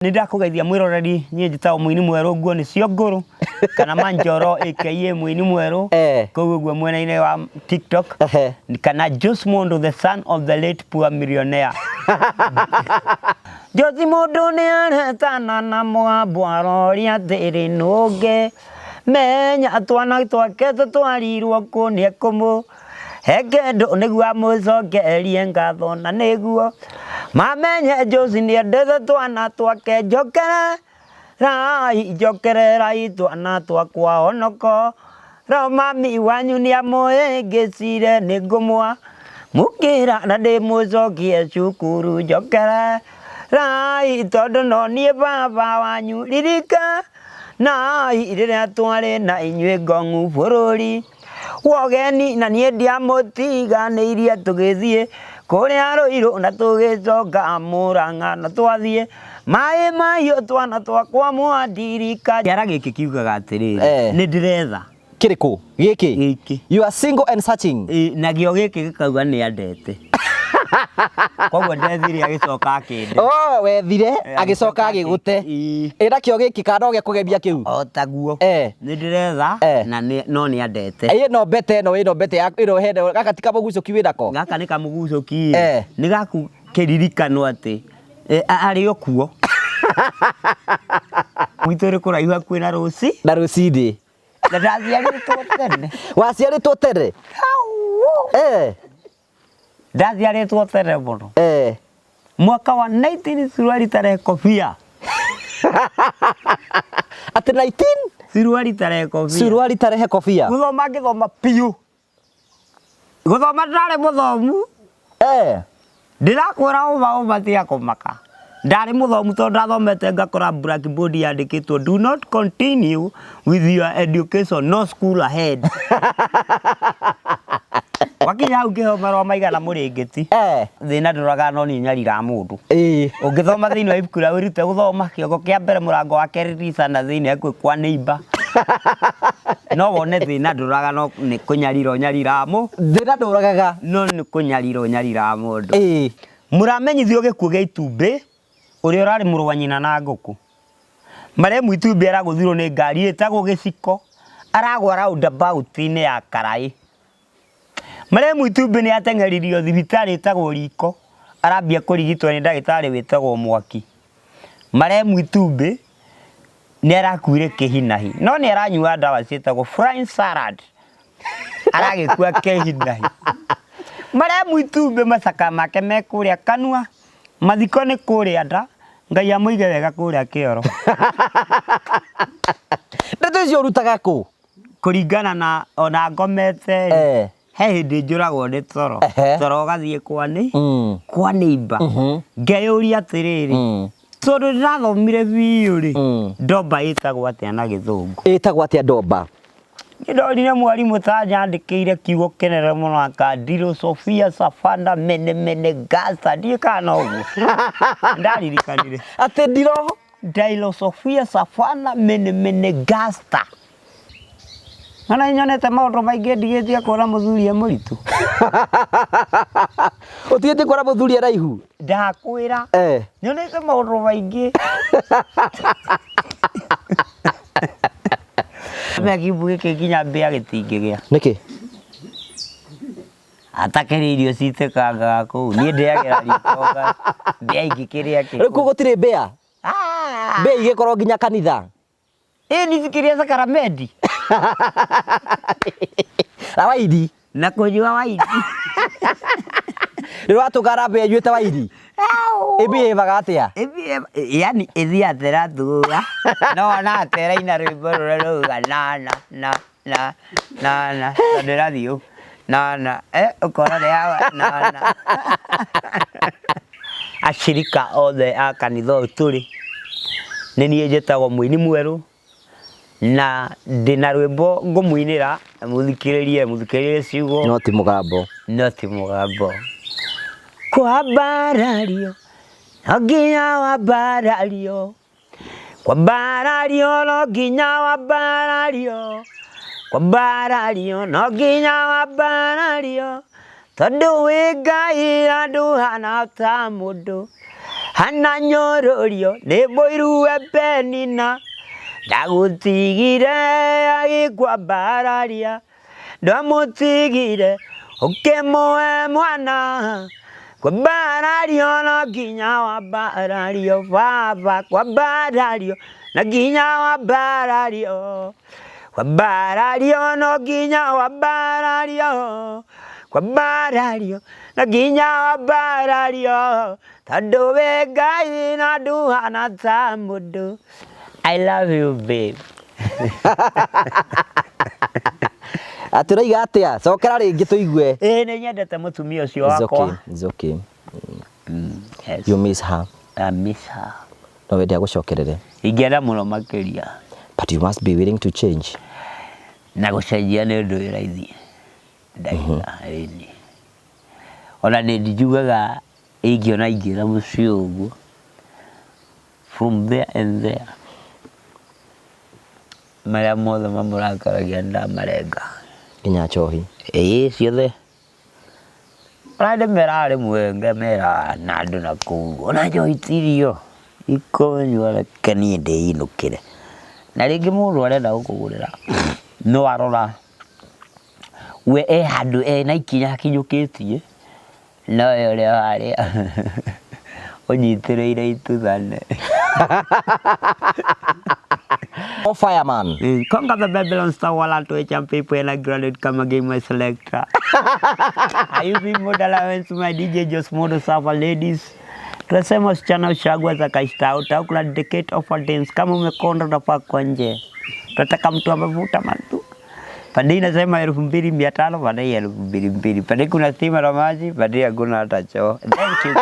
Nĩ ndakũgeithia mwĩroreri, niĩ njĩtagwo mũini mwerũ nguo nĩ cio ngũrũ kana Manjoro aka mũini mwerũ kũu ũguo mwena-inĩ wa TikTok kana Jose Mondo the son of the late poor millionaire. Jose Mondo nĩ aretana na mũgambo aroria atĩrĩ nũngĩ menya twana twake tũtwarirwo kũ nĩ ekũmũ He kĩndũ nĩguo amũcokerie ngatho na nĩguo mamenye Josi nĩendete twana twake njokererai njokererai twana twakwa onoko ro mami wanyu nĩamũhĩngĩcire nĩngũmwa mũkĩra na ndĩmũcokie cukuru njokererai tondũ no niĩ baba wanyu ririka nai rĩrĩa twarĩ na inyuĩ ngong'u bũrũri wogeni na niĩ ndiamũtiganĩirie tũgĩthiĩ kũrĩa Rũirũ na tũgĩcoka Mũrang'a na twathiĩ maĩ mahiũ twana twakwa mwandirika. Kĩara gĩkĩ kiugaga atĩrĩrĩ, nĩ ndĩretha. Kĩrĩkũ? Gĩkĩ? Gĩkĩ. You are single and searching. Ĩ, nakĩo gĩkĩ gĩkauga nĩ andete. Koguo ndethire agĩcoka akĩnde. Oh, wethire agĩcoka agĩgũte. Ĩ. Ĩ nakĩo gĩkĩ kana no gĩa kũgemia kĩu? O taguo. Nĩ ndĩretha na no nĩ andete. Ĩno mbete ĩno ĩno mbete ya ĩno hena gaka ti kamũgucũki wĩ nako? Gaka nĩ kamũgucũki. Nĩ gaku kĩririkano atĩ arĩ o kuo. Gwitũ nĩ kũraihu hakuhĩ na rũci. Na rũcinĩ. Na ndaciarĩtwo tene. Waciarĩtwo tene? Ndaciarĩtwo tene mũno. Mwaka wa 19 suruari tarehe kobia. Atĩ 19? Suruari tarehe kobia. Suruari tarehe kobia. Gũthoma ngĩthoma biũ. Gũthoma ndarĩ mũthomu. Ndĩrakwĩra ũma ũma tiga kũmaka. Ndarĩ mũthomu tondũ ndathomete ngakora blackboard yandĩkĩtwo do not continue with your education no school ahead. Wakinya hau ngĩheo marũa maigana mũrĩngĩti. Thĩna ndũraga no nĩ nyariraga mũndũ. Ũngĩthoma thĩinĩ wa ibuku rĩa wĩrute gũthoma kĩongo kĩa mbere mũrango wa kerĩ rica na thĩinĩ hakuhĩ kwa neighbor. No wone thĩna ndũraga no nĩ kũnyarira ũnyariraga mũ. Thĩna ndũragaga. No nĩ kũnyarira ũnyariraga mũndũ. Mũramenyithio gĩkuũ gĩa itumbĩ ũrĩa ũrarĩ mũrũ wa nyina na ngũkũ. Marehemu itumbĩ aragũthirwo nĩ ngari ĩtagwo gĩciko aragwa roundabout-inĩ ya Karaĩ. Marehemu itumbĩ nĩ ateng'eririo thibitarĩ ĩtagwo Riko arambia kũrigitwo nĩ ndagĩtarĩ wĩtagwo Mwaki. Marehemu itumbĩ nĩ arakuire kĩhinahi no nĩ aranyua ndawa ciĩtagwo frying salad aragĩkua kĩhinahi. Marehemu itumbĩ macaka make me kũrĩa kanua, mathiko nĩ kũrĩa nda, Ngai amũige wega kũrĩa kĩoro. Ndeto icio ũrutaga kũ? Kũringana na ona ngomete he hĩndĩ njũragwo nĩ toro. Toro ũgathiĩ kwa nĩ kwa neighbor. Ngeyũria atĩrĩrĩ, tondũ ndĩrathomire biũ rĩ, ndomba ĩtagwo atĩa na gĩthũngũ? Ĩtagwo atĩa ndomba? Nĩ ndonire mwarimũ ta anyandĩkĩire kiugo kĩnene mũno aka Sofia Safana mene mene gasta ndiũĩ kana no ũguo. Ndaririkanire. Atĩ ndiro? Sofia Safana mene mene gasta. Na nyonete maũndũ maingĩ ndigĩtie kuona mũthuri e mũritũ. Ũtigĩtie kuona mũthuri e raihu? Ndakwĩra. Nyonete maũndũ maingĩ. Mbe gĩkĩ nginya mbĩa gĩtingĩgĩa. Nĩkĩ? Atakĩrĩ irio citĩkangaga kũu. Niĩ ndĩagĩra riko mbĩa ingĩkĩrĩa kĩ. Rĩu kũu gũtirĩ mbĩa? Mbĩa igĩkorwo nginya kanitha? Ĩ nĩ sakaramendi. Na waini. Na kũnyua waini. Rĩu watũngana mbĩa inyuĩte waini? Ĩbihĩvaga atĩa? Yani ĩthiaga tĩrathuga. No ona tĩraina rwĩmbo rũrĩa rũuga na na na na na na tondũ ĩrathiĩ ũũ na na ũkona nĩ yawa na na. Ashirika othe a kanitha ũyũ tũrĩ, nĩ niĩ njĩtagwo mũini mwerũ na ndĩna rwĩmbo ngũmũinĩra mũthikĩrĩrie, mũthikĩrĩrie ciugo. No ti mũgambo. No ti mũgambo. Kwambarario, no nginya wambarario. Kwambarario no nginya wambarario. Kwambarario no nginya wambarario. Tondũ wĩ Ngai na ndũhana ta mũndũ. Hana nyũrũrio nĩ mũiruwe Penina, ndagũtigire agĩkwambararia, ndwamũtigire ũkĩmũhe mwana, kwambarario no nginya wambarario baba, kwambarario na nginya wambarario, kwambarario no nginya wambarario, kwambarario na nginya wambarario, tondũ wĩ Ngai na nduhana ta mũndũ. I love you babe. Atĩ ũroiga atĩa? Cokera rĩngĩ tũigue. Ĩĩ nĩ nyendete mũtumia ũcio It's okay. wakwa. It's okay. Yes. You miss her. I miss her. No wende agũcokerere. Ingĩenda mũno makĩria. But you must be willing to change. Na gũcenjia nĩ ũndũ wĩ raithi. Ndagĩka ĩni. Ona nĩ njugaga ingĩona ingĩra mũciĩ ũguo from there and there marĩa mothe mamũrakaragia ndamarenga. Nginya njohi. Ĩĩ ciothe. Ona ndĩmeraga rĩmwe ngamera na andũ na kũu ona njohi ti irio ikũnyua reke niĩ ndĩinũkĩre. Na rĩngĩ mũndũ arenda gũkũgũrĩra no arora we e handũ ena ikinya akinyũkĩtie no we ũrĩa harĩa ũnyitĩrĩire ituthane. Oh, fireman. Conquer the Babylon star wala to HM people and I graduate come again my selector. I use model allowance my DJ Jos Modo Sava ladies. Tunasema wasichana ushagwa za kaista out au kuna decade of dance. Kama umekonda unafaa kwa nje. Tunataka mtu amevuta matu. Pande inasema 2500, pande 2200. Pande kuna stima na maji, pande hakuna hata choo. Thank you.